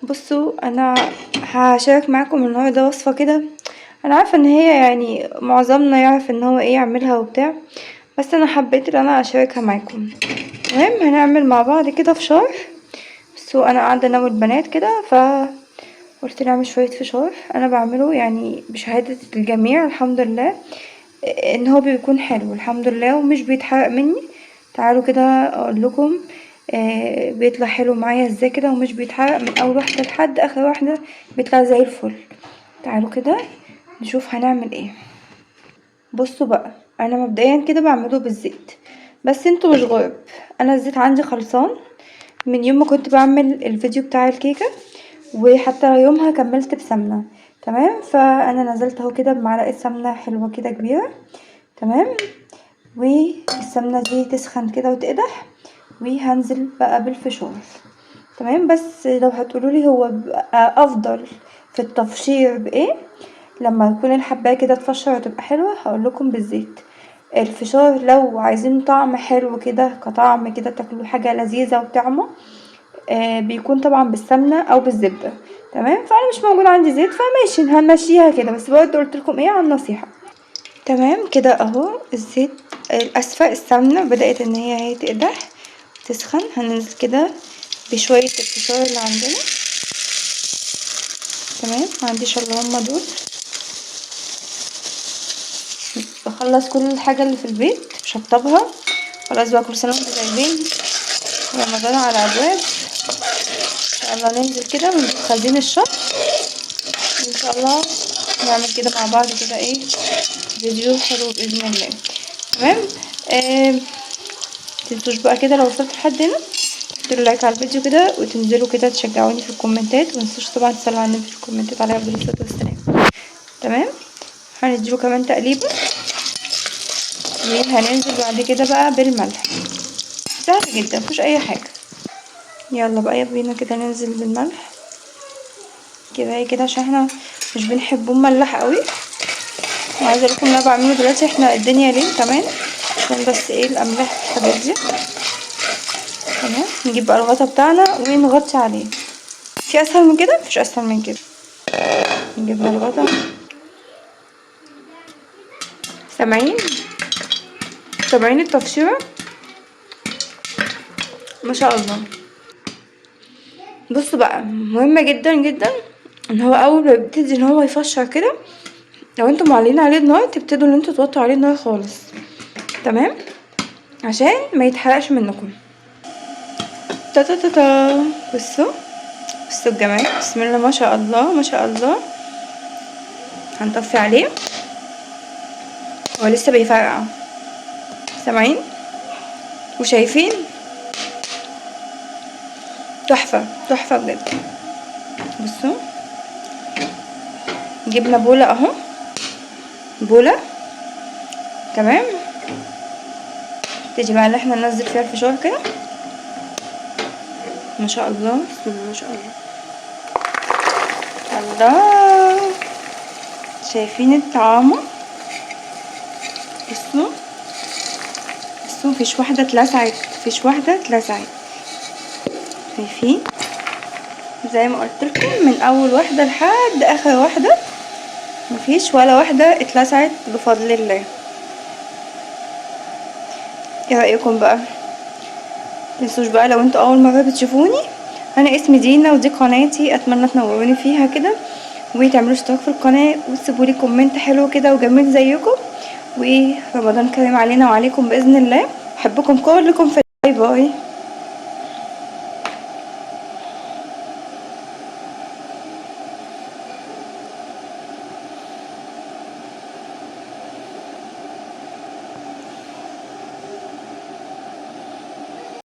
بصوا انا هشارك معاكم النهارده وصفه كده. انا عارفه ان هي يعني معظمنا يعرف ان هو ايه يعملها وبتاع، بس انا حبيت ان انا اشاركها معاكم. المهم هنعمل مع بعض كده فشار. بصوا انا قاعدة انا والبنات كده، فقلت نعمل شوية فشار. انا بعمله يعني بشهادة الجميع الحمد لله ان هو بيكون حلو الحمد لله ومش بيتحرق مني. تعالوا كده اقول لكم بيطلع حلو معايا ازاي كده ومش بيتحرق من اول واحدة لحد اخر واحدة، بيطلع زي الفل. تعالوا كده نشوف هنعمل ايه. بصوا بقى، انا مبدئيا كده بعمله بالزيت، بس انتوا مش غرب، انا الزيت عندي خلصان من يوم ما كنت بعمل الفيديو بتاع الكيكه، وحتى يومها كملت بسمنه. تمام، فانا نزلت اهو كده بمعلقه سمنه حلوة كده كبيرة. تمام، والسمنه دي تسخن كده وتقدح، وهنزل بقى بالفشار. تمام، بس لو هتقولولي هو بيبقى افضل في التفشير بايه لما يكون الحبايه كده تفشر وتبقى حلوة، هقولكم بالزيت. الفشار لو عايزين طعم حلو كده، كطعم كده تاكلوا حاجة لذيذة وطعمه، بيكون طبعا بالسمنه او بالزبده. تمام، فانا مش موجود عندي زيت فماشي هنمشيها كده، بس برضه قلت لكم ايه عن النصيحة. تمام كده اهو الزيت الاسفل السمنة بدات ان هي تقدح تسخن. هننزل كده بشوية الفشار اللي عندنا. تمام، ما عنديش الا هما دول. بخلص كل الحاجة اللي في البيت بشطبها خلاص بقى. كل سنة وانتم طيبين، رمضان على الابواب ان شاء الله. ننزل كده ونجيب خزين الشهر ان شاء الله، نعمل كده مع بعض كده ايه فيديو حلو باذن الله. تمام، متنسوش بقى كده لو وصلت لحد هنا تحطوا like على الفيديو كده، وتنزلوا كده تشجعوني في الكومنتات، ومتنسوش طبعا تصلوا على النبي في الكومنتات عليه افضل الصلاة والسلام. تمام، هنديله كمان تقليبه، وهننزل بعد كده بقى بالملح. سهل جدا مفيش اي حاجة. يلا بقى يا بينا كده ننزل بالملح كفاية كده عشان احنا مش بنحبه مملح قوي. وعايزه اقول لكم انا بعمله دلوقتي احنا الدنيا ليل كمان، عشان بس ايه الاملاح الحاجات دي. تمام، نجيب بقى الغطا بتاعنا ونغطي عليه. في اسهل من كده؟ مفيش اسهل من كده. نجيب الغطا. سامعين؟ سامعين التفشيره؟ ما شاء الله. بصوا بقى، مهم جدا جدا ان هو اول ما يبتدي ان هو يفشر كده، لو انتم معلين عليه النار تبتدوا ان انتوا توطوا عليه النار خالص. تمام، عشان ما يتحرقش منكم. تا تا تا تا. بصوا بصوا الجمال، بسم الله ما شاء الله ما شاء الله. هنطفي عليه، هو لسه بيفرقع. سامعين وشايفين؟ تحفة تحفة بجد. بصوا جبنا بولة اهو، بولة. تمام، تيجي بقى اللي احنا ننزل فيها الفشار كده. ما شاء الله، بسم الله ما شاء الله. الله، شايفين الطعامة؟ بصوا بصوا، مفيش واحدة اتلسعت، مفيش واحدة اتلسعت. شايفين؟ زي ما قلت لكم من اول واحدة لحد اخر واحدة مفيش ولا واحدة اتلسعت بفضل الله. ايه رأيكم بقى؟ متنسوش بقى لو انتوا اول مرة بتشوفوني، انا اسمي دينا ودي قناتي، اتمنى تنوروني فيها كده وتعملوا اشتراك في القناة وتسيبولي comment حلو كده وجميل زيكم. ورمضان كريم علينا وعليكم باذن الله. احبكم كلكم في bye bye.